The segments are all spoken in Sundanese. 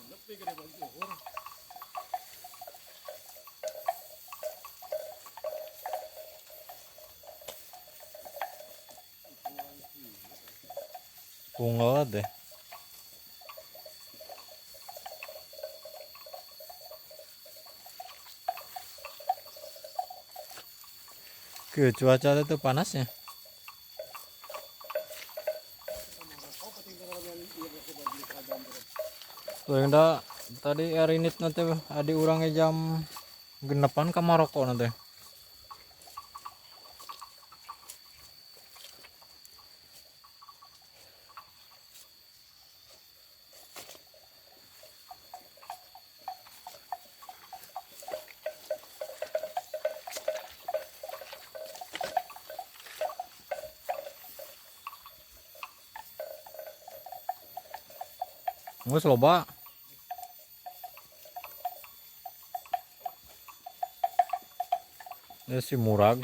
Nepi gede banget luhur. Unggal deh. Ke cuaca itu panasnya. Tuh yang dah tadi air init nanti adi urangnya jam 6-an ke Maroko nanti. Nggak loba. Ini si murag.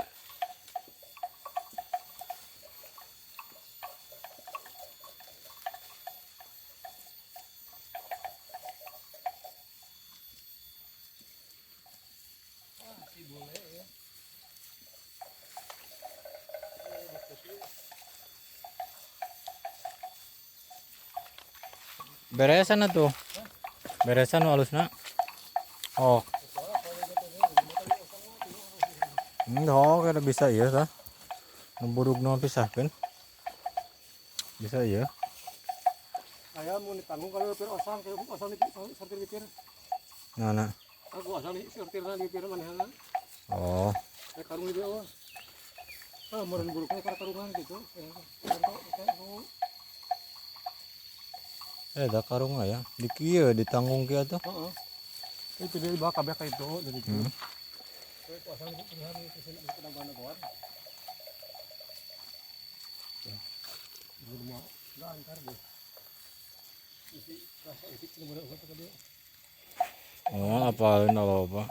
Ah, si bule ya. Beresan tuh. Beresan halusna. Oh. Enggak, kada bisa iya tah. Ngeburuk nu pisahkeun. Bisa iya. Aya mun ditanggung kalau pir osang, kayak osang di sortir dipir. Nah, nah. Aku osang di sortirna dipir manehna. Oh. Kayak karung itu oh. Ah, meureun buruknya karena karungan gitu. Eh, da karung lah ya. Di kieu ditanggung kieu tuh. Heeh. Itu dia dibawa kabeh ka itu dari itu. Kayak osang di pilihan itu sini itu dagoan-dagoan. Belum mau enggak antar deh. Isi rasa etik nomor apa tadi? Oh, apalin apa?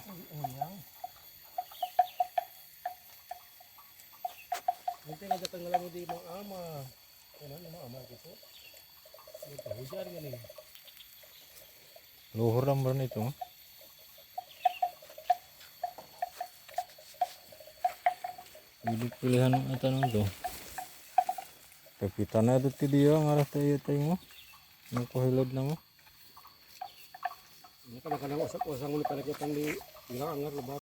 Nanti ngajak tenggelam di Mang Ama. Enak Mang Ama gitu. Itu hujan gini. Luhur lambaran itu. Jadi pilihan eta nu tuh. Pepitana itu ti dia ngarah teh ieu teh mah. Nu kuhileud mah. Ini kadang-kadang osang-osang ulit pada di bilang anggar lebak.